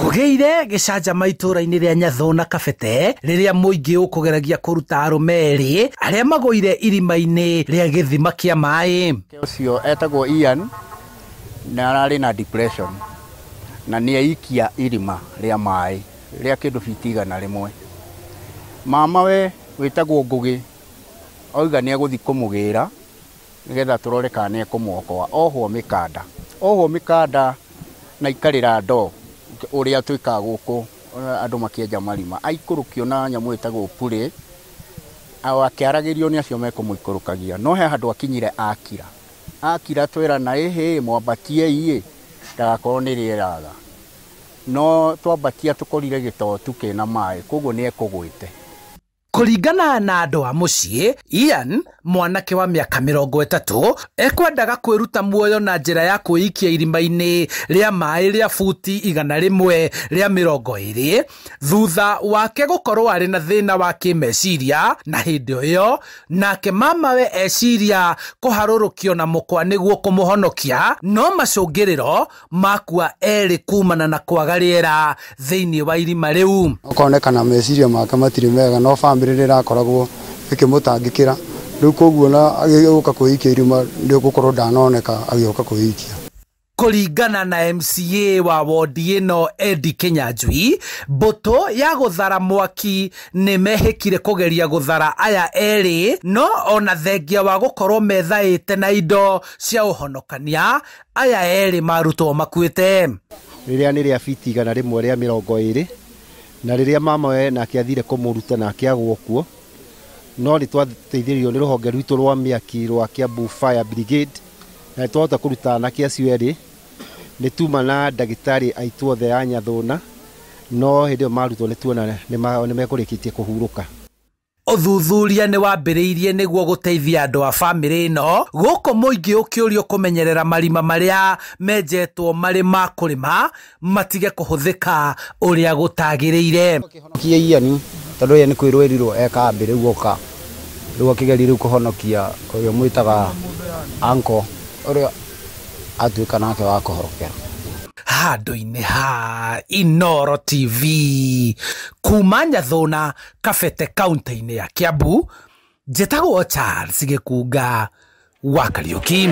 Kũgĩire gĩcanjama itũũra-inĩ rĩa Nyathuna Kabete rĩrĩa mũingĩ ũkũgeragia kũruta arũme erĩ arĩa magũire irima-inĩ rĩa gĩthima kĩa maĩ. Ũcio etagwo Ian na ararĩ na depression na nĩ aikia irima rĩa maĩ rĩa kĩndũ fiti 100. Mama we wĩtagwo Ngugi auga nĩ egũthiĩ kũmũgĩra nĩgetha tũrore kana nĩ ekũmwokoa. Ohwo mĩkanda, ohwo mĩkanda na ikarĩra ndoo ũrĩa twĩkaga gũkũ andũ makĩenja marima, aikũrũkio na nyamũ ĩtagwo purĩ, akĩaragĩrio nĩ acio mekũmũikũrũkagia, no he handũ akinyire akira akira twerana ĩhĩ mwambatiei ĩ ndagakorwo nĩ rĩeraga, no twambatia tũkorire gĩtotu kĩna maĩ, koguo nĩ ekũgwĩte. Kũringana na andũ a mũciĩ, Ian mwanake wa mĩaka 30 ekwendaga kwĩruta muoyo na njĩra ya kwĩikia irima-inĩ rĩa maĩ rĩa futi 120 thutha wake gũkorwo arĩ na thĩna wa kĩmeciria, na hĩndĩ ĩyo nake mamawe eciria kũharũrũkio na mũkwa nĩguo kũmũhonokia, no macũngĩrĩro makua erĩ kumana na kwaga rĩera thĩinĩ wa irima rĩu. Ũkonekana meciria make matirĩ mega, no famĩlĩ rĩrakoragwo ĩkĩmũtangĩkĩra rĩu, koguo na agĩũka kwĩikia irima nĩ ũgũkorwo ndanoneka agĩũka kwĩikia. Kũringana na MCA wa wodi ĩno Eddie Kinyanjui, mbũtũ ya gũthara mwaki nĩ mehĩkire kũgeria gũthara aya erĩ, no ona thengia wa gũkorwo methaĩte na indo cia ũhonokania, aya erĩ marutwo makuĩte. Rĩrĩa nĩ rĩa fiti 120 na rĩrĩa mama we nake athire kũmũruta nake agwo kuo, no nĩ twateithĩrĩirio nĩ rũhonge rwitũ rwa mĩaki rwa Kiambu Fire Brigade na twahota kũruta anake acio erĩ. Nĩ tuma na ndagĩtarĩ aitũ othe a Nyathuna, no hĩndĩ ĩyo marutwo nĩ tuona nĩ mekũrĩkĩtie kũhurũka. Ũthuthuria nĩ wambĩrĩirie nĩguo gũteithia andũ a bamĩrĩ ĩno gũkũ mũingĩ ũkĩũrio kũmenyerera marima marĩa menjetwo marĩ ma kũrĩma matige kũhũthĩka ũrĩa gũtagĩrĩire. Kũhonokia Ian tondũ ye nĩ kwĩrwo erirwo ekambĩ rĩu oka rĩu akĩgeria rĩu kũhonokia ũrĩa mwĩtaga uncle ũrĩa atuĩka nake wa kũhorokera. Handũ-inĩ ha Inooro TV kuma Nyathuna Kabete kaunti-inĩ ya Kiambu, njĩtagwo Charles Gĩkunga wa Kariũki.